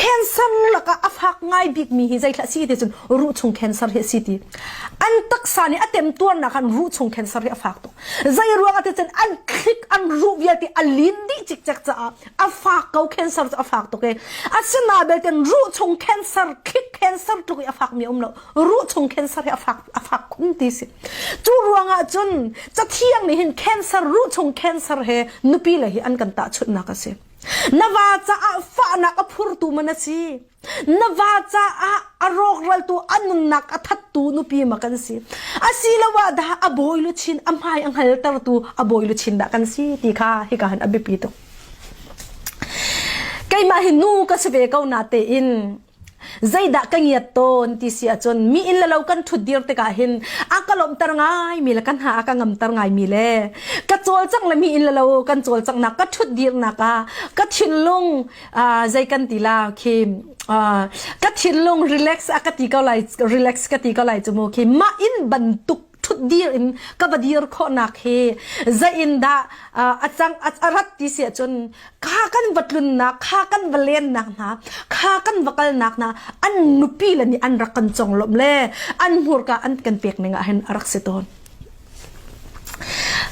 Cancer lakah a fak ngai bikmi hi zeithlah si ti cun ruh chung cancer hi a si ti. An taksa nih a temtuarnak khan ruh chung cancer hi a fak tuk. Zei ruangah ti cun an thlik an ruh vialte a lin dih cikcek caah a fak ko cancer cu a fak tuk e. Asina belte ruh chung cancer thlik cancer tluk i a fak mi a um lo. Ruh chung cancer hi a fak a fak khun ti si. Cu ruangah cun cathiang nih hin cancer ruh chung cancer he nupi le hi an kan tahchunhnak a si. Na va caah fahnak a phurtu man a si. Na va caah a rawkraltu a nunnak a thattu nupi ma kan si. Asiloah dah a bawi luchin a hmai a hngaltertu a bawi luchin dah kan si ti kha hika han a biapi tuk. Keimah hi nu ka si ve ko na tein Zeidah ka ngiat tawn ti si ahcun mi inn le lo kan ṭhut dir tikah hin a ka lawmhter ngaimi le ka hna a ka ngamter ngaimi le ka cawlcangh le mi inn le lo kan cawlcanghnak ka ṭhut dirnak ah ka thinlung zei kan ti la khi ka thinlung relax a ka ti ko lai relax ka ti ko lai cu mu khi mah inn bantuk ṭhutdir in ka va dir khawhnak hi zei in dah a cang a rat ti si ahcun kha kan va tlunnak kha kan va lennak hna kha kan va kalnak hna an nupi le nih an rak kan conglawmh le an hmurka an kan pek ning ah hin a rak si tawn.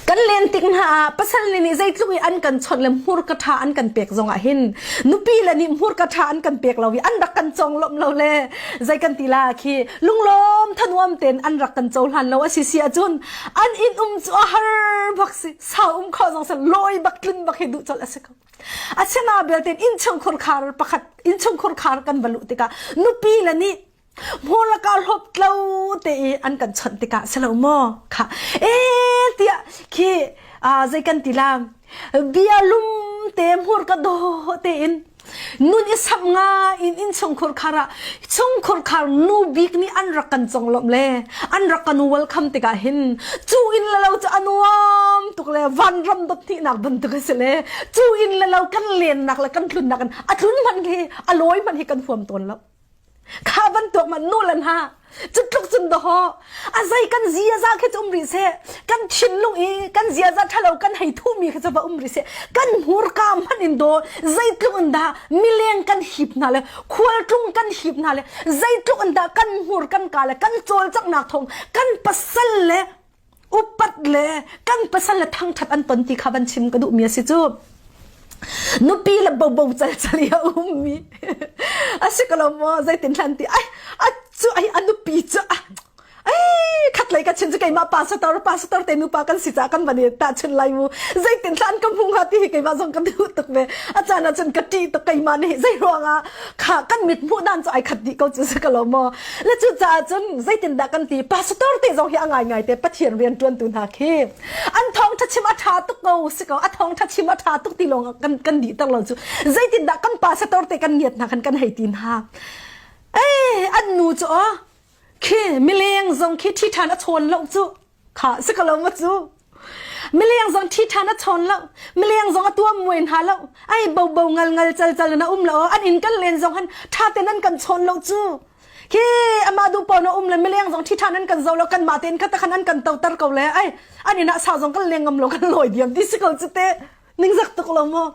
Kan len tik hna ah pasal nih zeitluk i an kan chawnh le hmurka ṭha an kan pek zong ah hin nupi le nih hmurka ṭha an kan pek lo i an rak kan conglawmh lo le zei kan ti la khi lunglawm thanuam tein an rak kan cohlan lo a si si ahcun an inn um cu a har bak si sau um kho zong si lawi bak tlun bak hi duh colh a si ko. Asina belte innchungkhur khar pakhat innchungkhur khar kan va luh tikah nupi le nih Hmurlaka hlawp tlo te i an kan chawnh tikah si lo maw? Kha e tiah khi zei kan ti la bia lum te hmurka daw tein nun i samh nga in innchungkhur khar ah chungkhur khar nu bik nih an rak kan conglawmh le an rak kan welcome tikah hin cu inn le lo cu a nuam tuk le vanram dot hnihnak bantuk a si le cu inn le lo kan lennak le kan tlunnak in a tlun hmanh hi a lawi hmanh hi kan huam tawn lo. Kha bantuk man nu le hna cu tluk cun dawhaw a zei kan ziaza khi cu um rih seh kan thinlung i kan ziaza ṭhalo kan hei thumi khi cu va um rih seh kan hmurka hmanh in daw zeitluk in dah mileng kan hip hna le khualtlung kan hip hna le zeitluk in dah kan hmur kan ka le kan cawlcanghnak thawng kan pasal le upat le kan pasal le thangṭhat an ton ti kha van chim ka duhmi a si cu nupi le bobo cal cal i a ummi a si ko lo maw zeitin hlan ti ai a cu ai a nupi cu ai khatlei ka chin cu keimah pastor pastor te nupa kan si caah kan van i tahchun lai mu zeitin hlan ka hmu hnga ti hi keimah zong ka duh tuk ve a caan ah cun ka ṭih tuk keimah nih zei ruangah kha kan mit hmuh dan cu ai khat dih ko cu si ko lo maw Le cucaah cun zeitindah kan ti pastor te zong hi a ngaingai te Pathian rian ṭuantu hna khi an thawngṭha chim a ṭha tuk ko si ko a thawngṭha chim a ṭha tuk ti lawng kan kan dih ter lo cu zeitindah kan pastor te kan ngiat hna khan kan hei ti hna eh an nu cu aw khi mileng zong khi ṭhi ṭhan a chawn lo cu Kha si ko lo ma cu. Mileng zong ṭhi ṭhan a chawn lo. Mileng zong a tuam muai hna lo. Ai bo bo ngal ngal cal cal na um lo. An inn kan len zong han ṭha ten an kan chawn lo cu. Khi amah duh paoh na um le mileng zong ṭhi ṭhan an kan zo lo kan mah tein kha takhan an kan toter ko le ai an inn ah sa zong kan leng ngam lo kan lawi diam ti si ko cu te ningzak tuk lo maw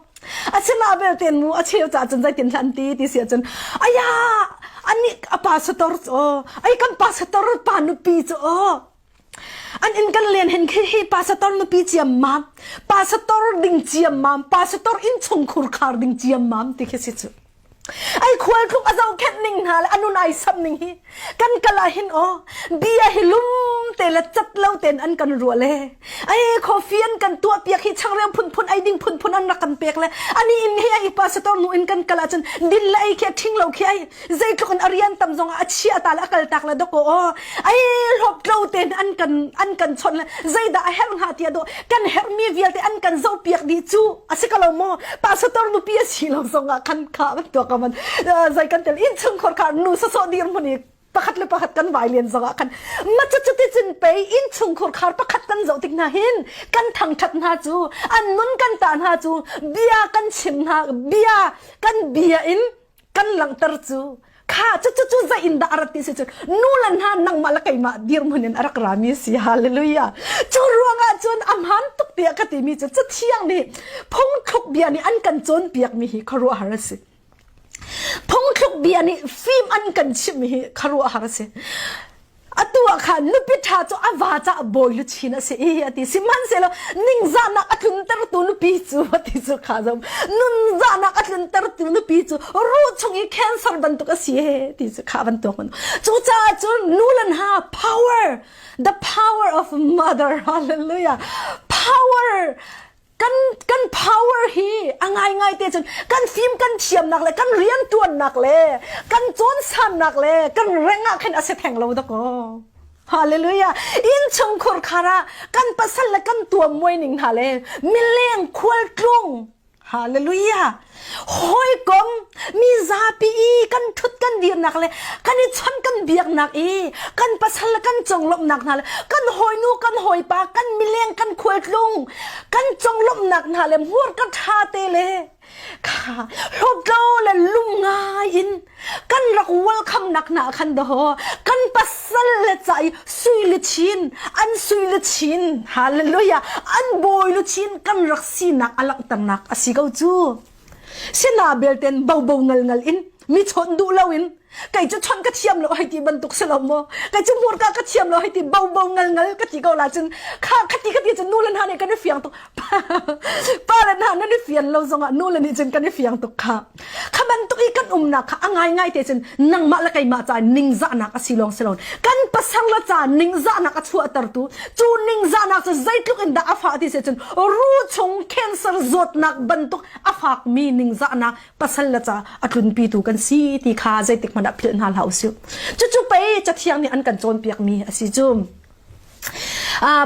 asina belte mu a cheu ca cun zeitin hlan ti ti si ahcun aya ani a pastor cu ai kan pastor pa nupi cu aw An inn kan len hin khi hi pastor nupi ciammam, pastor ding ciammam, pastor innchungkhur khar ding ciammam ti khi si cu. Ai khual tluk a zohkhenh ning hna le anun ai sam ning hi kan kal ah hin aw bia hi lum te le cat lo ten an kan ruah le ai coffee an kan tuah piak hi changreu phunphun ai ding phunphun an rak kan pek le ani in hi ai pastor nu in kan kal ah cun din le ei khi a ṭhing lo khi ai zeitluk in a rian tam zong ah a chia ta le a kal tak le dok aw ai hlop tlo ten an kan an kan chon le zeidah a herh hnga tia do kan herh mi vialte an kan zo piak dih cu a si ko lo maw pastor nupi a si lo zong ah khan kha ban tua ka man zai kan tel in chung khor kha nu so so dir mun pakhat le pakhat kan vai lian zong ah khan ma chu chu ti cun pei in chung khur khar pakhat kan zoh tik hna hin kan thangthat hna cu an nun kan ta hna cu bia kan chim hna bia kan bia in kan langhter cu kha cu cu cu zei in dah a rat ti si cu nu le hna nangmah le keimah dirhmun in a rak rami si hallelujah cu ruangah cun a hmaan tuk tiah ka timi cu cathiang nih phungthluk bia nih an kan cawnpiak mi hi khuaruahhar a si. Phungthluk bia nih fim an kan chimh hi kharuah har a si. Atu ah khan nupi ṭha cu a va caah bawi luchin a si i a ti. Sihmanhsehlaw ningzahnak a tluntertu nupi cu a ti cu kha zong nunzahnak a tluntertu nupi cu ruh chung i cancer bantuk a si he ti cu kha bantuk man. Cucaah cun nu le hna power the power of mother hallelujah power kan kan power hi a ngaingai te cun kan fim kan thiamnak le kan riantuannak le kan cawnsannak le kan reng ah khin a si theng lo dakaw Hallelujah. Inn chungkhur khar ah kan pasal le kan tuam muai ning hna le mileng khualtlung Hallelujah. Hawikom mi zapi i kan thut kan dirnak le kan i chon kan biaknak i kan pasal le kan conglawmhnak hna le kan hawinu kan hawipa kan mileng kan khualtlung kan conglawmhnak hna le hmurka ṭha te le kha hlawtlo le lum ngai in kan rak welcome nak hna khan daw kan pasal le ca i sui le chin an sui le chin hallelujah an bawi lu chin kan rak sinak a langhternak a si ko cu sina belten bo bo ngal ngal in mi chawnh duh lo in kei cu chawnh ka thiam lo hei ti bantuk si lo maw kei cu hmurka ka thiam lo hei ti bo bo ngal ngal ka ti ko la cun kha khati khati cun nu le hna nih kan i fiang tuk pa le hna nan i fian lo zongah nu le nih cun kan i fiang tuk kha kha bantuk i kan umnak kha a ngaingai te cun nangmah le keimah ca ningzahnak a si lawng si lo kan pasal le ca ningzahnak a chuahtertu cu ningzahnak cu zeitluk in dah a fah ti si cun ru chung cancer zawtnak bantuk a fakmi ningzahnak pasal le ca a tlunpitu kan si ti kha zeitik hmanh ah philh hna hlah usih cucu pei cathiang nih an kan cawnpiakmi a si cu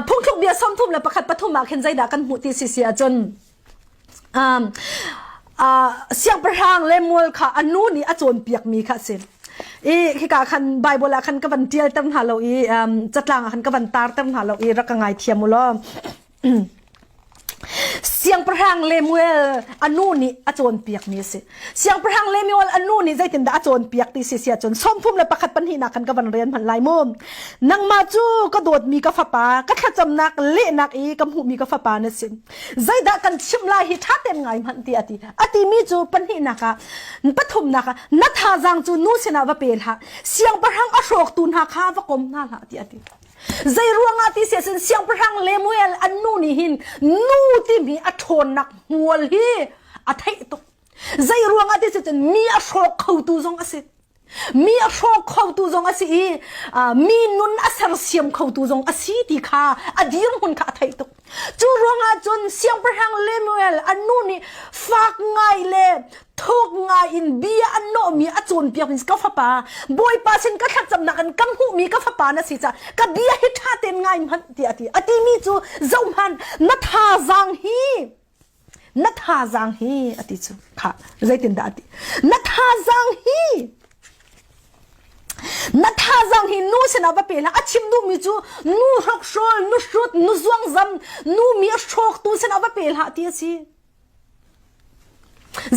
phungthluk bia 31 pathum ah khin zeidah kan hmuh ti si si ahcun um, uh, siangpahrang Lemuel kha a nu nih a cawnpiakmi kha a si. I hika khan Bible ah khan ka van tial ter hna lo i um, catlang ah khan ka van tar ter hna lo i rak ka ngai thiam u law. Siangpahrang Lemuel a nu nih a cawnpiakmi a si. Siangpahrang Lemuel a nu nih zeitindah a cawnpiak ti si si ahcun 31 pahnihnak khan ka van rian hmanh lai mu. Nangmah cu ka dawtmi ka fapa, ka thlacamnak lehnak i ka hmuhmi ka fapa na si. Zeidah kan chimh lai hi ṭha tein ngai hmanh ti a ti. A timi cu pahnihnak ah, pathumnak ah, na thazaang cu nu sinah va pe hlah. Siangpahrang a hrawktu hna kha va kom hna hlah ti a ti. Zei ruangah ti si ahcun siangpahrang Lemuel an nu nih hin nu timi a ṭhawnnak hmual hi a theih tuk. Zei ruangah ti si cun mi a hrawk khotu zong a si. Mi a hrawk khotu zong a si i mi nun a sersiam khotu zong a si ti kha a dirhmun kha a theih tuk. Cu ruangah cun siangpahrang Lemuel an nu nih fak ngai le thuk ngai in bia an nawhmi a cawnpiak mi ka fapa Bawipa sin ka thlacamnak in ka hmuhmi ka fapa na si caah ka bia hi ṭha tein ngai hmanh tiah a ti. A timi cu zohhmanh na thazaang hi na thazaang hi a ti cu kha zeitindah a ti na thazaang hi na thazaang hi nu sinah va pe hlah a chim duhmi cu nu hrokhrawl nu hrut nu zuangzam nu mi a hrawktu sinah va pe hlah ti a si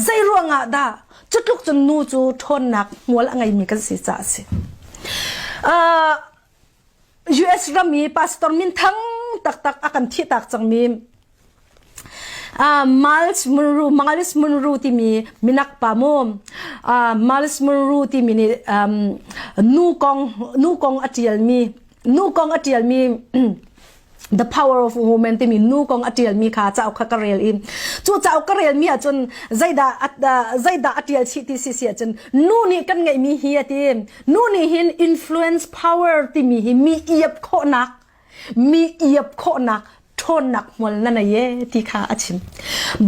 zei ruangah dah cutluk cun nu cu ṭhawnnak hmual a ngeimi kan si caah a si uh, US ram i pastor minthang taktak a kan thihtak cangmi uh, Miles Monroe Miles Monroe timi minak pa mu uh, Miles Monroe timi nih um, nu kong nu kong a tialmi nu kong a tialmi The Power of Woman timi nu kong a ṭialmi kha cauk kha ka rel i cu cauk ka relmi ahcun zeidah zeidah a ṭial chih ti si si ahcun nu nih kan ngeihmi hi a ti nu nih hin influence power timi hi mi iap khawhnak mi iap khawhnak ṭhawnnak hmual na nei e ti kha a chim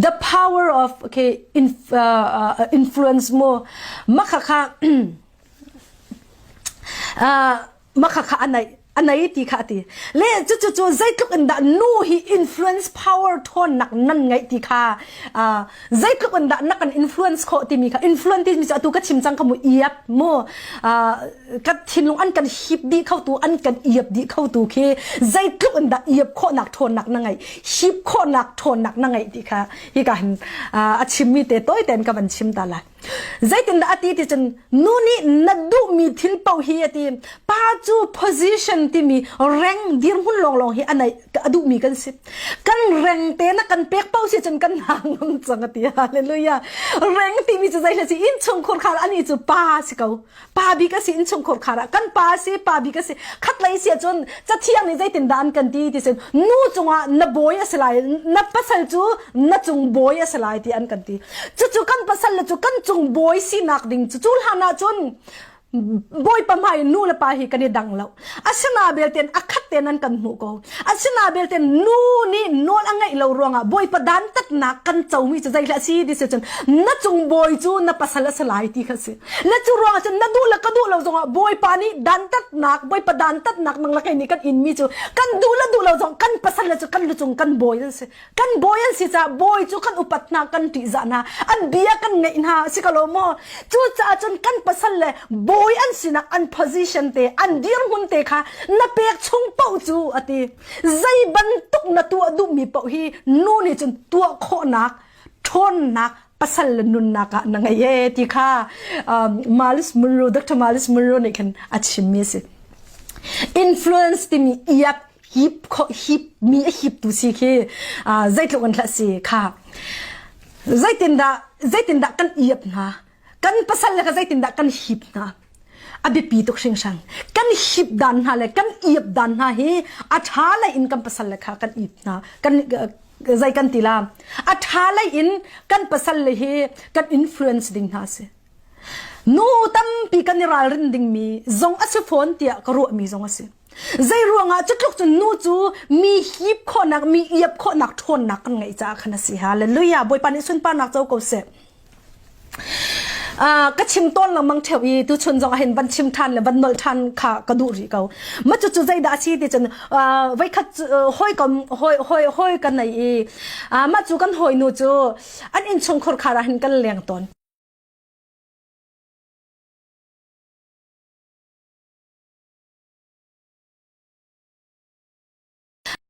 the power of okay inf, uh, uh, influence mu makha kha uh, makha kha a nei a nei ti kha a ti le cu cu zeitluk in dah nu hi influence power thawnnak nan ngeih ti kha zeitluk in dah na kan influence khawh timi kha influence timi cu atu ka chim cang kha mu iap mu ka thinlung an kan hip dih kho tu an kan iap dih kho tu khi zeitluk in dah iap khawhnak thawnnak na ngeih hip khawhnak thawnnak na ngeih ti kha hi ka hin a chimmi te toi ten ka van chim ta lai Zeitindah a ti ti cun nu nih na duhmi thil paoh hi a ti. Pa cu position timi reng dirhmun lawnglawng hi a nei a duhmi kan si. Kan reng te na kan pek paoh si cun kan hna ngam cang a ti. Hallelujah. Reng timi cu zei si innchungkhur khar ani cu pa si ko. Pa bik a si innchungkhur khar ah kan pa si pa bik a si. Khat lei si ahcun cathiang nih zeitindah an kan ti ti sin nu cungah na bawi a si lai na pasal cu na cung bawi a si lai ti an kan ti. Cucu kan pasal le cu kan cung bawi sinak ding cu cu hlan ah cun Bawipa hmai nu le pa hi kan i dang lo. Asina belte a khat te nan kan hmuh ko. Asina belte nu nih nawl a ngeih lo ruangah Bawipa dantatnak kan comi cu zei hlah si ti si cun na cung bawi cu na pasal a si lai ti kha si. Na cu ruangah cun na duh le ka duh lo zongah Bawipa nih dantatnak Bawipa dantatnak nang le kei nih kan inmi cu kan duh le duh lo zong kan pasal le cu kan lucung kan bawi an si. Kan bawi an si caah bawi cu kan upat hna kan ṭihzah hna an bia kan ngaih hna si ko lo maw cucaah cun kan pasal le bawi an sinak an position te an dirhmun te kha na pek chung paoh cu a ti zei bantuk na tuah duhmi paoh hi nu nih cun tuah khawhnak ṭhawnnak pasal le nunnak ah na ngei e ti kha um, Miles Monroe Dr. Miles Monroe nih khan a chimmi a si influence timi iap hip kho hip mi a hip tu si khi zeitluk an hlah si kha zeitindah zeitindah kan iap hna kan pasal le ka zeitindah kan hip hna a biapi tuk hringhran kan hip dan hna le kan iap dan hna hi a ṭha lei in kan pasal le kha kan ip hna kan zei kan ti la a ṭha lei in kan pasal le hi kan influence ding hna si Nu tampi kan i ralrin dingmi zong a si fawn tiah ka ruahmi zong a si. Zei ruangah cu tluk cun nu cu mi hip khawhnak, mi iap khawhnak ṭhawnnak kan ngeih caah khan a si. Hallelujah! Bawipa nih sunparnak co ko seh. Uh, ka chim tawn lengmang theo i tu chun zong ah hin van chim ṭhan le van nolh ṭhan kha ka duh rih ko. Ma cu cu zeidah a si ti cun uh, voikhat uh, hawi kom hawi hawi hawi kan nei i uh, mah cu kan hawi nu cu an innchungkhur khar ah hin kan leng tawn.